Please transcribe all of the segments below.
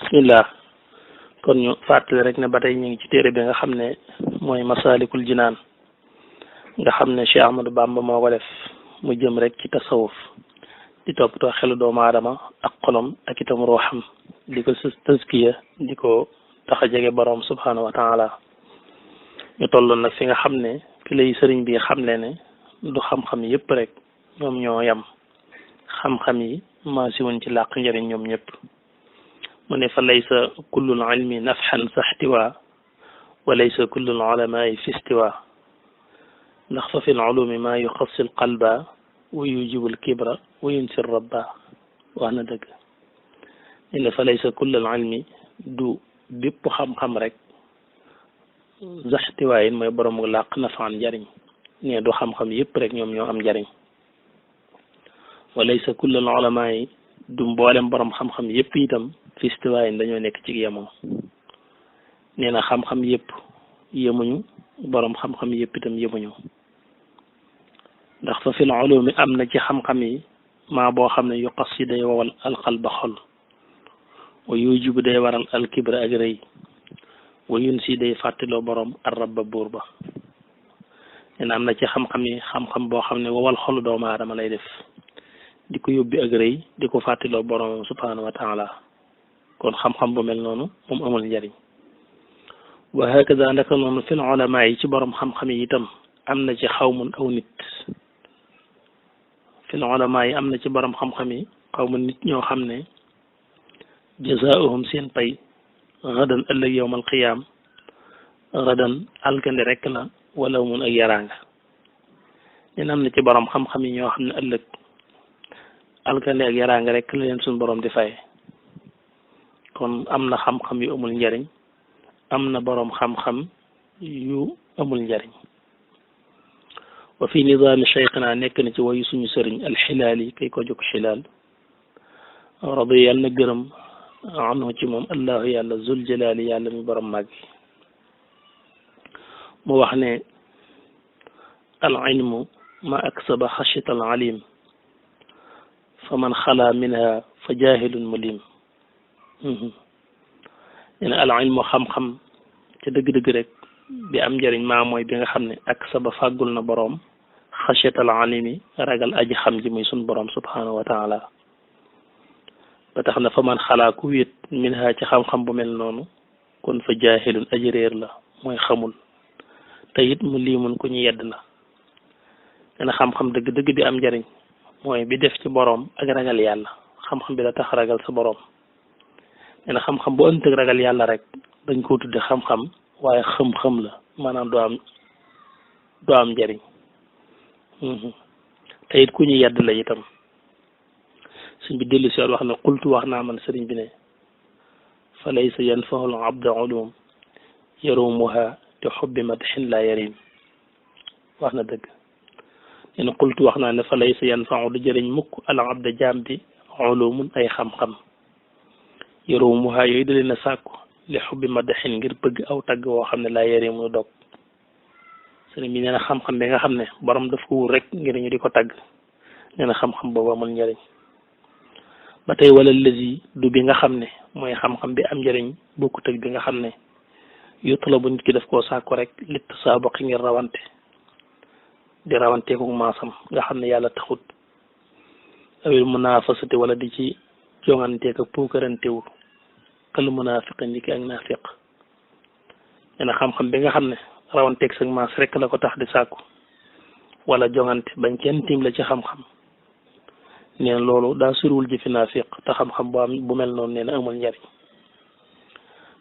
bismillah kon ñu fàttali rek ne ba tey ñu ngi ci téere bi nga xam ne mooy masalikul jinaan nga xam ne Cheikh Ahmadou Bamba moo ko def mu jëm rek ci tasawuf di toppatoo xelu doomu aadama ak xolom ak itam ruuxam di ko tazkiya di ko tax a jege borom subhanahu wa taala ñu tolloon nag fi nga xam ne fi lay sëriñ bi xamle ne du xam-xam yëpp rek ñoom ñoo yam xam-xam yi maasi wuñ ci làq njëriñ ñoom ñëpp mu ne fa laysa kullul ilmi nafxan sa xtiwa wa laysa kullul ulamaai fi istiwa ndax fa fi l ulumi maa yuxassi l qalba wa yujibu l kibra wa yunsi rabba wax na dëgg ñu ne fa laysa kullul ilmi du bépp xam-xam rek sa xtiwa yin mooy borom làq nafaan njëriñ ne du xam-xam yëpp rek ñoom ñoo am njëriñ wa laysa kullul ulamaai du mboolem borom xam-xam yëpp itam fi istiwaayin dañoo nekk ci yemoo nee na xam-xam yëpp yemuñu borom xam-xam yëpp itam yemuñu ndax fa fil ulumi am na ci xam-xam yi maa boo xam ne yu xas yi day wowal alxalba xol wa yujibu day waral alkibra ak rëy wa yun si day fàttiloo borom arrabba buur ba nee na am na ci xam-xam yi xam-xam boo xam ne wowal xolu doomu aadama lay def di ko yóbbi ak rëy di ko fàttiloo borom subhanahu wa taala kon xam-xam bu mel noonu moom amul njariñ wa hakada ndaka noonu fil ulama yi ci borom xam-xam yi itam am na ci xawmun aw nit fil ulama yi am na ci borom xam-xam yi xawmun nit ñoo xam ne jazaauhum seen pay gadan ëllëg yowmal qiyaam gadan alkande rek la wala mun ak yaraanga ñen am na ci borom xam-xam yi ñoo xam ne ëllëg alkande ak yaraanga rek la leen suñ borom di faye kon am na xam-xam yu amul njariñ am na boroom xam-xam yu amul njariñ wa fi nidaami cheikhna nekk na ci wayu suñu sëriñ alxilaal yi kay ko jóg xilaal radi yàlla na gërëm anhu ci moom allahu yàlla zul jalaali yàlla mi borom màgg mu wax ne al ilmu ma aksaba xashita al alim fa man xala minha fa jahilun mulim nee na al ilmu xam-xam ca dëgg-dëgg rek bi am njëriñ maa mooy bi nga xam ne ak saba fàggul na boroom xasyatal alimi ragal aji xam ji muy sun boroom subhanahu wa taala ba tax na fa man xalaa ku wéet min ha ci xam-xam bu mel noonu kon fa jaahilun aji réer la mooy xamul te it mu liimun ku ñu yedd la nee na xam-xam dëgg-dëgg bi am njëriñ mooy bi def ci boroom ak ragal yàlla xam-xam bi la tax ragal sa boroom nee na xam-xam bu ëntëg ragal yàlla rek dañ koo tudde xam-xam waaye xam-xam la maanaam doo am njëriñ te it ku ñu yedd la itam suñ bi dellu si wax ne qultu wax naa man sëriñ bi ne fa laysa yanfahu al abda ulum yarumuha te xubbi madxin la yarim wax na dëgg nee na qultu wax naa ne fa laysa yanfahu du jëriñ mukk al abda jaam bi ulumun ay xam-xam yorowu mu haa yooyu da leen a sàkku li xubbi madaxin ngir bëgg aw tagg woo xam ne laa yére mu dog sëriñ bi nee na xam-xam bi nga xam ne borom daf ko wut rek ngir ñu di ko tagg nee na xam-xam boobu amul njëriñ ba tey wala lësi du bi nga xam ne mooy xam-xam bi am njëriñ bokkut ak bi nga xam ne yutlabu nit ki daf koo sàkku rek li tasaabuqi ngir rawante di rawanteeku maasam nga xam ne yàlla taxut awil munaafasati wala di ci jonganteek ak puukarantewu kal munaafiqin ni ki ak naafiq nee na xam-xam bi nga xam ne rawanteeg sag maas rek la ko tax di sàkku wala jongante bañ kenn tiim la ci xam-xam nee na loolu daa suriwul jëfi naafiq te xam-xam bu mel noonu nee na amul njariñ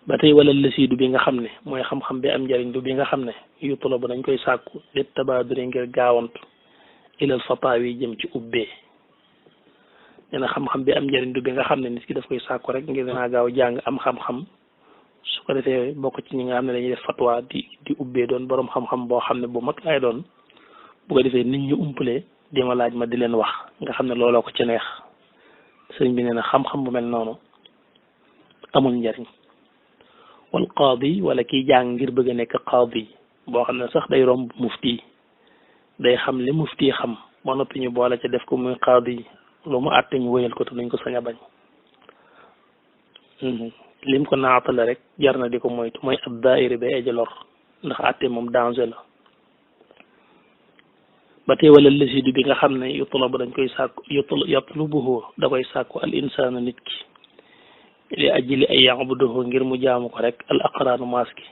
ba tey wala lësiidu bi nga xam ne mooy xam-xam bi am njariñ du bi nga xam ne yutula bu dañ koy sàkku lit tabaaduri ngir gaawantu ilal fataawi jëm ci ubbee nee na xam-xam bi am njëriñ du bi nga xam ne nit ki daf koy sàkku rek ngir dinaa gaaw jàng am xam-xam su ko defee bokk ci ñi nga xam ne dañuy def fatwa di ubbee doon boroom xam-xam boo xam ne bu mag lay doon bu ko defee nit ñu umpalee di ma laaj ma di leen wax nga xam ne looloo ko ci neex sëriñ bi nee na xam-xam bu mel noonu amul njëriñ wal qaadi wala kiy jàng ngir bëgg a nekk qaadi boo xam ne sax day romb mufti day xam li mufti xam ba noppi ñu boole ca def ko muy qaadi lu mu àtte ñu wéyal ko te nañ ko sañ a bañ lim ko naatale rek jar na di ko moytu mooy ab daayira bay aji lor ndax àtte moom danger la ba tey wala lësidu bi nga xam ne yutlabu dañ koy sàkku yatlubuhu da koy sàkku al insaanu nit ki li ajli ay yaabuduhu ngir mu jaamu ko rek al aqraanu maas gi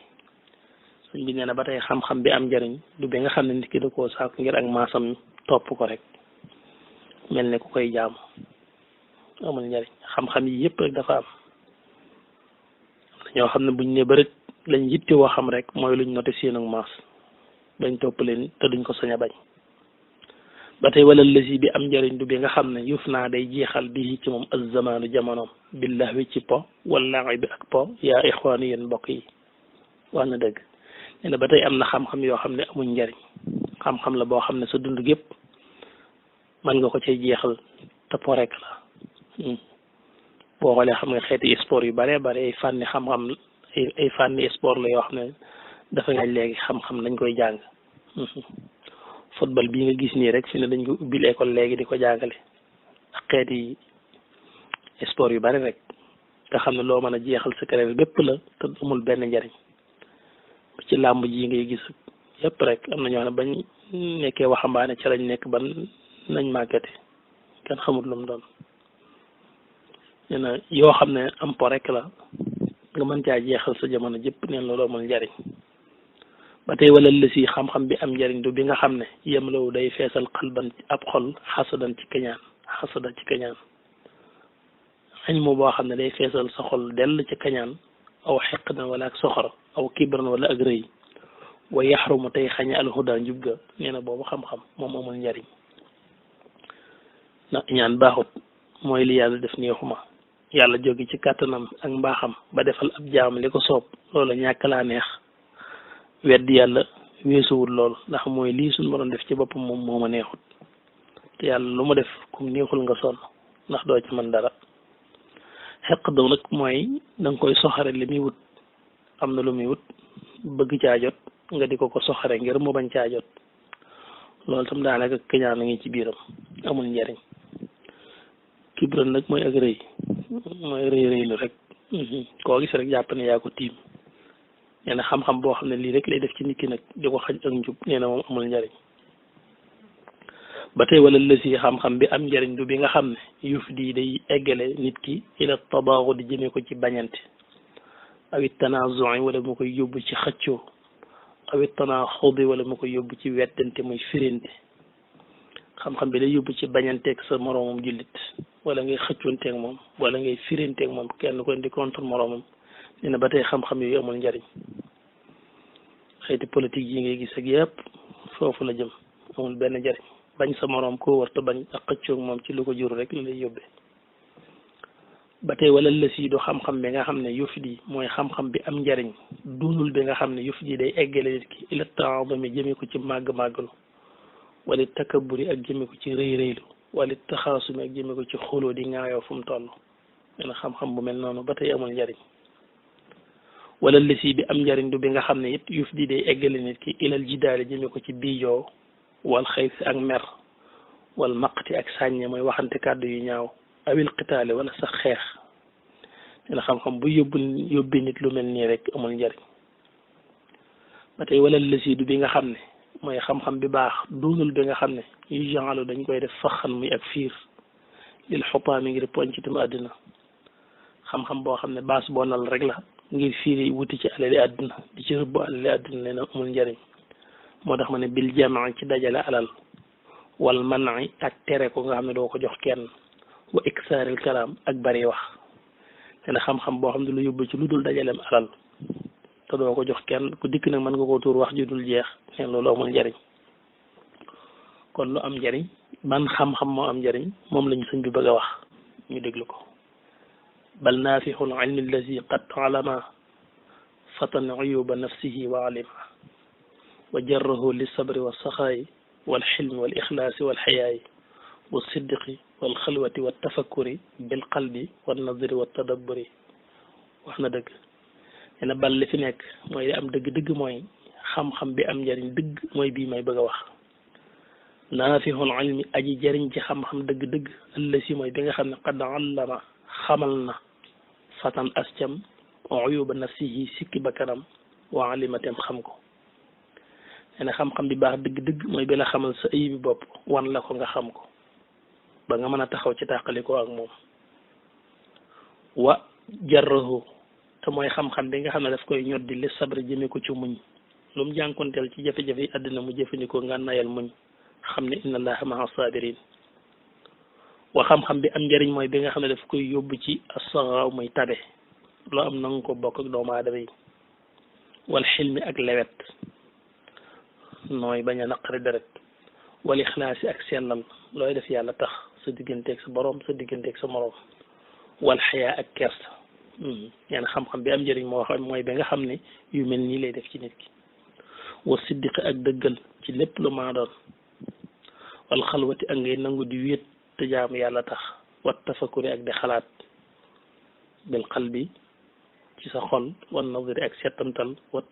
suñ bi nee na ba tey xam-xam bi am njëriñ du bi nga xam ne nit ki da koo sàkku ngir ak maasam topp ko rek mel ne ku koy jaamu amul njëriñ xam-xam yi yëpp rek dafa am ñoo xam ne buñ ne ba rek lañ yitte woo xam rek mooy luñ noté seen ak maas bañ topp leen te duñ ko sañ a bañ ba tey wala lësi bi am njëriñ du bi nga xam ne yuf naa day jeexal bi ci moom az-zamaanu jamonoom billahi ci po wala bi ak po yaa ixwaani yéen mbokk yi wax na dëgg nee na ba tey am na xam-xam yoo xam ne amuñ njëriñ xam-xam la boo xam ne sa dund gépp mën nga ko cay jeexal te po rek la boo xoolee xam nga xeeti sport yu bare bare ay fànni xam-xam ay fànni sport la yoo xam ne dafa nga léegi xam-xam dañ koy jàng football bii nga gis nii rek fi ne dañ ko ubbil école léegi di ko jàngale ak xeeti sport yu bari rek nga xam ne loo mën a jeexal sa carrière bépp la te amul benn njariñ ci làmb ji ngay gis yépp rek am na ñoo xam ne bañ nekkee waxambaane ca lañ nekk ban nañ màggate kenn xamul lu mu doon nee na yoo xam ne am po rek la nga mën caa jeexal sa jamono jëpp neen loolu amul njariñ ba tey wala lësi xam-xam bi am njariñ du bi nga xam ne yem lawu day feesal xalban ab xol xasadan ci kañaan xañ mu boo xam ne day feesal sa xol dell ci kañaan aw xeqdan wala ak soxor aw kibran wala ak rëy wa yaxrumu tey xañe alhuda njub ga nee na boobu xam-xam moom amul njariñ na ñaan baaxut mooy li yàlla def neexuma yàlla jóge ci kàttanam ak mbaaxam ba defal ab jaam li ko soob loolu ñàkk laa neex weddi yàlla weesuwul lool ndax mooy lii suñ borom def ci boppam moom moo ma neexut te yàlla lu mu def kum neexul nga sonn ndax doo ci mën dara xeq daw nag mooy da nga koy soxare li muy wut am na lu muy wut bëgg caa jot nga di ko soxare ngir mu bañ caa jot loolu tam daanaka keñaan la ngi ci biiram amul njariñ kibran nag mooy ak rëy mooy rëylu rek koo gis rek jàpp ne yaa ko tiim nee na xam-xam boo xam ne lii rek lay def ci nit ki nag di ko xaj ak njub nee na moom amul njariñ ba tey wala lësi xam-xam bi am njariñ du bi nga xam ne yuf di day eggale nit ki ila tabaaxu di jëmee ko ci bañante awit tanazui wala mu koy yóbbu ci xëccoo awit tanaxudi wala mu koy yóbbu ci weddante muy firinte xam-xam bi day yóbbu ci bañanteeg sa moroomam jullit wala ngay xëccoonteeg moom wala ngay firinteeg moom kenn ko di contre moroomam nee na ba tey xam-xam yooyu amul njariñ xeeti politique yi ngay gis ak yëpp foofu la jëm amul benn njariñ bañ sa moroom koo war te bañ ak xëccoog moom ci lu ko jur rek la lay yóbbee ba tey wala lësi du xam-xam bi nga xam ne yuf di mooy xam-xam bi am njariñ dunul bi nga xam ne yuf di day eggale nit ki ila taadumi jëme ko ci màgg-màggalu wala takaburi ak jëme ko ci rëy-rëylu wala taxaasumi ak jëme ko ci xoloo di ŋaayoo fu mu toll nee na xam-xam bu mel noonu ba tey amul njariñ wala lësi bi am njariñ du bi nga xam ne it yuf di day eggale nit ki ilal jidaali jëme ko ci biijoo wal xëysi ak mer wal maqti ak sàññe mooy waxante kàddu yu ñaaw awil qitaali wala sax xeex nee na xam-xam bu yóbbi nit lu mel nii rek amul njariñ ba tey wala lësi du bi nga xam ne mooy xam-xam bi baax doonul bi nga xam ne yu genlu dañ koy def faxan muy ak fiir lil xupaami ngir poncitam àddina xam-xam boo xam ne baas bonal rek la ngir fiiri wuti ci alali àdduna di ci rëbb alali àdduna nee na amul njariñ moo tax ma ne bil jamaa ci dajale alal wal manai ak tere ko nga xam ne doo ko jox kenn wa iksaaril kalaam ak bari wax nee na xam-xam boo xam ne lu yóbbu ci lu dul dajaleem alal te doo ko jox kenn ku dikk nag mën nga koo tuur wax ju dul jeex neen loolu amul njariñ kon lu am njariñ ban xam-xam moo am njariñ moom lañu sëñ bi bëgg a wax ñu déglu ko bal naafixul ilmi allazi qad alama fatan uyuba nafsihi wa alima wa jarrahu lissabri walsaxaayi walxilmi walixlaasi walxayaayi walsiddiqi walxalwati waltafakkuri bilqalbi wannadiri waltadabburi wax na dëgg nee na bal li fi nekk mooy li am dëgg-dëgg mooy xam-xam bi am njariñ dëgg mooy bii may bëgg a wax naafixul ilmi aji jariñ ci xam-xam dëgg-dëgg allasi mooy bi nga xam ne qad allama xamal na fatan ascam wa uyuba nafsihi sikki bakkanam wa alimatem xam ko nee na xam-xam bi baax dëgg-dëgg mooy bi la xamal sa ayibi bopp wan la ko nga xam ko ba nga mën a taxaw ci tàqalikoo ak moom wa jarrahu te mooy xam-xam bi nga xam ne daf koy ñoddi li sabri jëme ko ci muñ lu mu jànkonteel ci jafe-jafe yi àddina mu jëfandikoo nga nayal muñ xam ne inna allaha maa sabirin wa xam-xam bi am njëriñ mooy bi nga xam ne daf koy yóbbu ci assaxaaw muy tabe loo am na nga ko bokk ak doomu aadama yi wal xilmi ak lewet nooy bañ a naqari deret wal ixlaasi ak sellal looy def yàlla tax sa digganteeg sa borom sa digganteeg sa morom wal xayaa ak kersa ñaan xam-xam bi am njëriñ moo xam mooy bi nga xam ne yu mel nii lay def ci nit ki wa siddiqi ak dëggal ci lépp lu maa doon wal xalwati ak ngay nangu di wéet te jaamu yàlla tax wat tafakuri ak di xalaat bil qalbi ci sa xol wan nadri ak settantal wa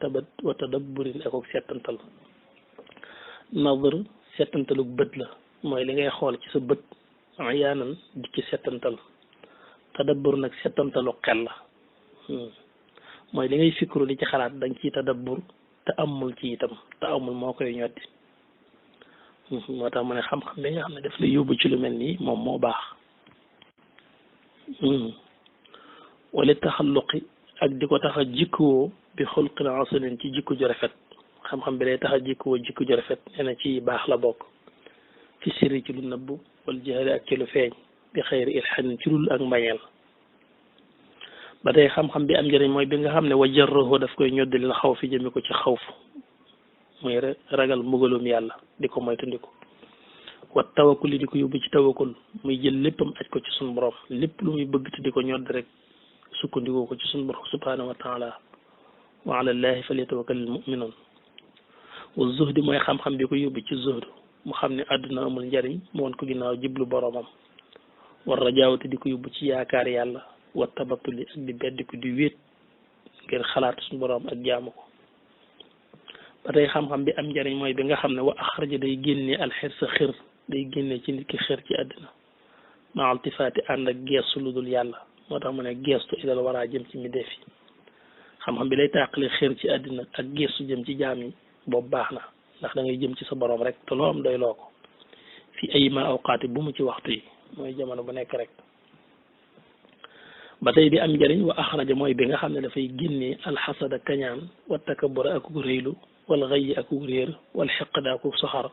tadabburin ak settantal nadr settantalu bët la mooy li ngay xool ci sa bët yaanan di ci settantal tadabbur nag settantalu xel la mooy li ngay fikru li ci xalaat dañ ciy tadabbur te amul ci itam te amul moo koy ñoddi moo tax mu ne xam-xam bi nga xam ne daf lay yóbbu ci lu mel nii moom moo baax wala taxalluqi ak di ko tax a jikkoo bi xulqin hasanin ci jikko ju rafet xam-xam bi day tax a jikkoo jikko ju rafet nee na ci baax la bokk fi sirri ci lu nëbbu wala jahri ak ci lu feeñ bi xayri ilhanin ci dul ak mbañeel ba tey xam-xam bi am njëriñ mooy bi nga xam ne wa jarrahu daf koy ñoddalil xaw fi jëme ko ci xawfu muy ragal mbugalum yàlla di ko moytandiku wa tawakkul di ko yóbbu ci tawakkul muy jël léppam aj ko ci suñu borom lépp lu muy bëgg te di ko ñodd rek sukkandikoo ko ci suñu borom subhanahu wa taala wa ala llahi falyatawakkalil mu'minun wa zuhdi mooy xam-xam bi ko yóbbu ci zuhdu mu xam ne àdduna amul njariñ mu won ko ginnaaw jiblu boromam war rajaawati di ko yóbbu ci yaakaar yàlla wa tabattuli ak di beddiku di wéet ngir xalaat suñu borom ak jaamu ko ba tey xam-xam bi am njariñ mooy bi nga xam ne wa axraja day génne alxir sa xir day génne ci nit ki xir ci àddina ma altifaati ànd ak geestu lu dul yàlla moo tax mu ne geestu ilal waraa jëm ci mi defi xam-xam bi day tàqale xir ci àddina ak geestu jëm ci jaam yi boobu baax na ndax da ngay jëm ci sa borom rek te loo am doy loo ko fi ay ma awqaati bu mu ci waxtu yi mooy jamono bu nekk rek ba tey bi am njëriñ wa axraja mooy bi nga xam ne dafay génnee alxasada kañaan wa takabura ak réylu wal xëyyi ak réer wal xeqda ak soxar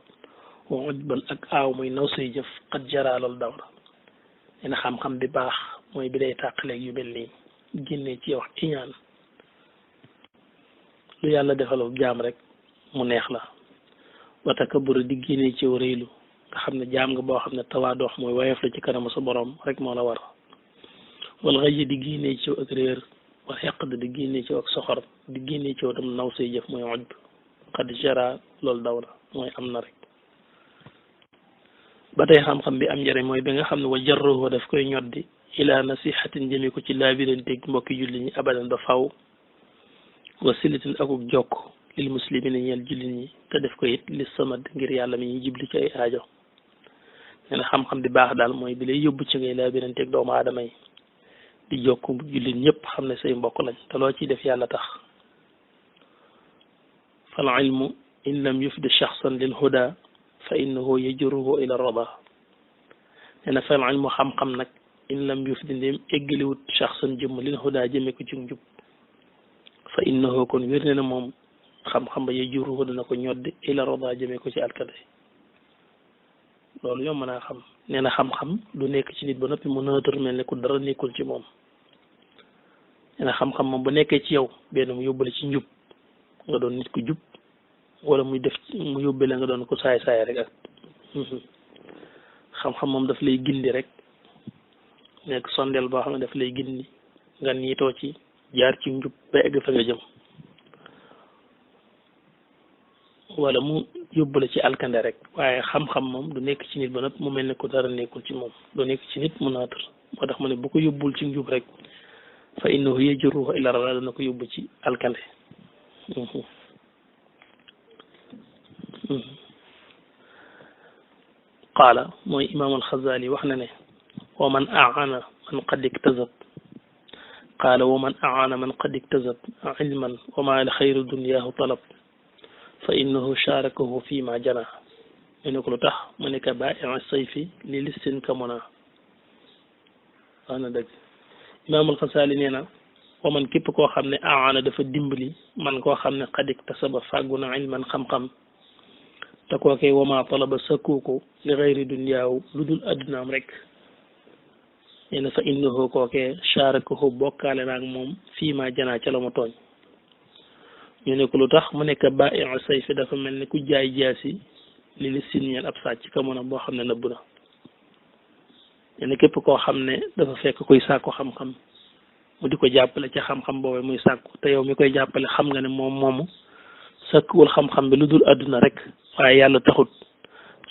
wa ujban ak aaw muy naw say jëf xat jaraalal dawra nee na xam-xam bi baax mooy bi day tàqaleeg yu mel nii génnee ci yow iñaan lu yàlla defal jaam rek mu neex la wa takabura di génnee ci yow réylu nga xam ne jaam nga boo xam ne tawaadoox mooy woyof la ci kanamu sa borom rek moo la war wal xëy di génnee ci yow ak réer wal xeqd di génnee ci yow ak soxor di génnee ci yow tam naw say jëf mooy ujb xad jara loolu daw la mooy am na rek ba tey xam-xam bi am njëriñ mooy bi nga xam ne wa jarruhu daf koy ñoddi ila nasihatin jëme ko ci laabiranteeg mbokki julli ñi abadan ba faw wa silatin akuk jokk lil muslimina ñeel julli ñi te def ko it li samad ngir yàlla mi ñuy jibli ci ay aajo nee na xam-xam bi baax daal mooy bi lay yóbbu ci ngay laabiranteeg doomu aadama yi di jokk jullit ñëpp xam ne say mbokk lañ te loo ciy def yàlla tax fal ilmu in lam yufdi shaxsan lil huda fa innahu yajruhu ila rada nee na fal ilmu xam-xam nag in lam yufdi ndéem eggaliwut shaxsan jëmm lil huda jëme ko ci njub fa innahu kon wér ne na moom xam-xam ba yajruhu dana ko ñoddi ila rada jëme ko ci alkade loolu yomb naa xam nee na xam-xam du nekk ci nit ba noppi mu nëtër mel ne ku dara nekkul ci moom nee na xam-xam moom bu nekkee ci yow benn mu yóbbale ci njub nga doon nit ku jub wala muy def mu yóbbale nga doon ko saay-saay rek ak xam-xam moom daf lay gindi rek nekk sondeel boo xam ne daf lay gindi nga niitoo ci jaar ci njub ba egg fa nga jëm wala mu yóbbale ci alkande rek waaye xam-xam moom du nekk ci nit ba noppi mu mel ne ko dara nekkul ci moom du nekk ci nit mu naatar moo tax mu ne bu ko yóbbul ci njub rek fa innahu yajruhu ila rada dana ko yóbbu ci alkande qaala mooy imaam alxazali wax na ne wa man aana man qad iktasab qaala wa man aana man qad iktasab ilman wa ma li xayru dunyaahu talab fa innahu sharakahu fi ma jana ñu ne ko lu tax mu ne ka baa'i sayfi li lissin ka mona wax na dëgg imaamul Xasaali nee na wa man képp koo xam ne aana dafa dimbali man koo xam ne qad iktasaba fàggu na ilman xam-xam te kookee wama talaba sakkuuko li xayri dunyaahu lu dul addunaam rek nee na fa innahu kookee sharakahu bokkaale naag moom fii ma janaa ca la mu tooñ ñu ne ko lu tax mu nekk baa'i sayfi dafa mel ni ku jaay jaasi li li sin ñeel ab sàcc ka mën a boo xam ne nëbb na nee na képp koo xam ne dafa fekk kuy sàkku xam-xam mu di ko jàppale ci xam-xam boobu muy sàkku te yow mi koy jàppale xam nga ne moom moomu sàkkuwul xam-xam bi lu dul àdduna rek waaye yàlla taxut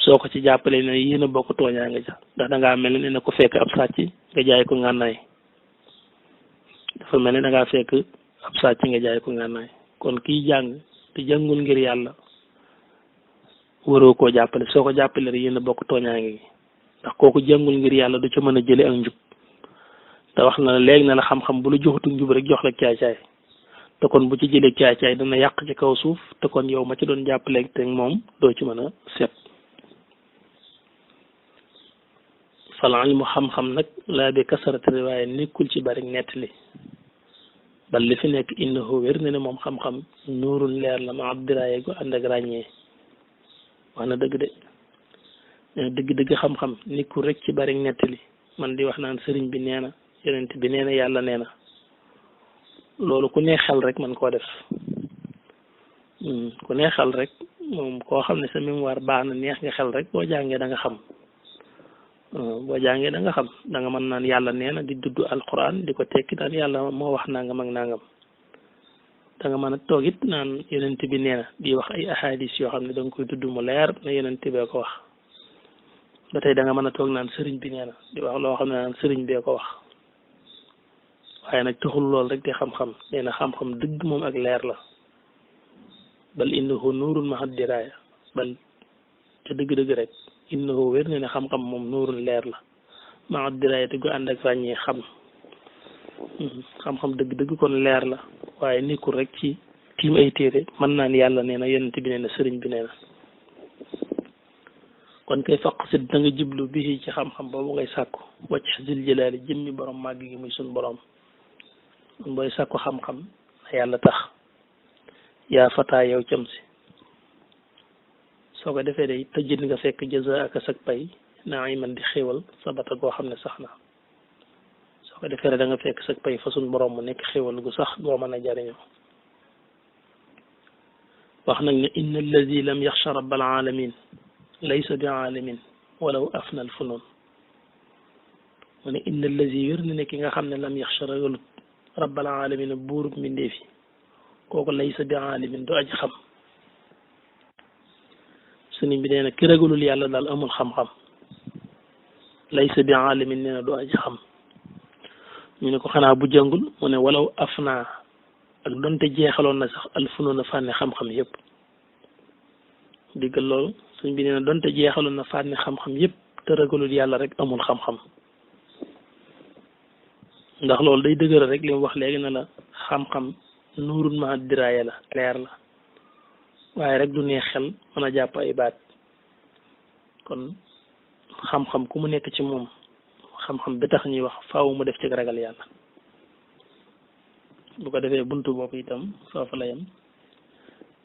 soo ko ci jàppale ne yéen a bokk tooñaa nga ja ndax dangaa mel ne ku fekk ab sàcc nga jaay ko ngànnaay dafa mel ne dangaa fekk ab sàcc nga jaay ko ngànnaay kon kiy jàng te jàngul ngir yàlla waroo koo jàppale soo ko jàppale rek yéen a bokk tooñaa ngi ndax kooku jàngul ngir yàlla du ca mën a jële ak njub te wax na léegi na la xam-xam bu la joxutu njub rek jox la caay-caay te kon bu ci jëlee caay-caay dana yàq ci kaw suuf te kon yow ma ci doon jàppale te moom doo ci mën a set falan mu xam-xam nag laa bi kasarati waaye nekkul ci bari nettali bal li fi nekk innahu wér na ne moom xam-xam nuurul leer la ma abdiraaye gu ànd ak ràññee wax na dëgg de dëgg-dëgg xam-xam nekkul rek ci bari nettali man di wax naan sëriñ bi nee na yonent bi nee na yàlla nee na loolu ku ne xel rek man koo def ku ne xel rek moom koo xam ne sa mémoire baax na neex nga xel rek boo jàngee da nga xam boo jàngee da nga xam da nga mën naan yàlla nee na di dudd alquran di ko tekki naan yàlla moo wax nangam ak nangam da nga mën a toog it naan yonent bi nee na di wax ay ahadis yoo xam ne da nga koy dudd mu leer na yonent bee ko wax ba tey da nga mën a toog naan sëriñ bi nee na di wax loo xam ne naan sëriñ bee ko wax waaye nag taxul lool rek di xam-xam nee na xam-xam dëgg moom ak leer la bal innahu nuurun ma diraaya bal te dëgg-dëgg rek innahu wér na ne xam-xam moom nuurun leer la ma diraaya te gu ànd ak ràññee xam xam-xam dëgg-dëgg kon leer la waaye nekkul rek ci tiim ay téere mën naan yàlla nee na yonent bi nee na sëriñ bi nee na kon kay faq si da nga jublu bi ci xam-xam boobu ngay sàkku wàcc zil jalaali jëmmi borom màgg gi muy sun borom booy sàkku xam-xam na yàlla tax yaa fataa yow cam si soo ko defee day tëjjit nga fekk jaza ak sak pay naa iman di xéwal sabata goo xam ne sax na soo ko defee da nga fekk sak pay fa sun borom mu nekk xéwal gu sax goo mën a jariñoo wax nag ne inna alladi lam yaxsha rabbal alamin laysa bi aalimin walaw afna al funun mu ne inna allazi wér na ne ki nga xam ne lam yaxsha ragalut rabbal alamin buurub mbindee fi kooku laysa bi aalimin du aji xam sëriñ bi nee na ki ragalul yàlla daal amul xam-xam laysa bi aalimin nee na du aji xam ñu ne ko xanaa bu jàngul mu ne walaw afna ak donte jeexaloon na sax al funun a fànne xam-xam yëpp diggal loolu suñ bi nee na donte jeexaloon na fànni xam-xam yëpp te ragalul yàlla rek amul xam-xam ndax loolu day dëgëral rek li mu wax léegi na la xam-xam nuurun ma diraaya la leer la waaye rek du neex xel mën a jàpp ay baat kon xam-xam ku mu nekk ci moom xam-xam bi tax ñuy wax faaw mu def ci ragal yàlla bu ko defee buntu boobu itam foofu la yem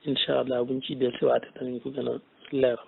incha allah buñ ciy dellusiwaatee danañ ko gën a leeral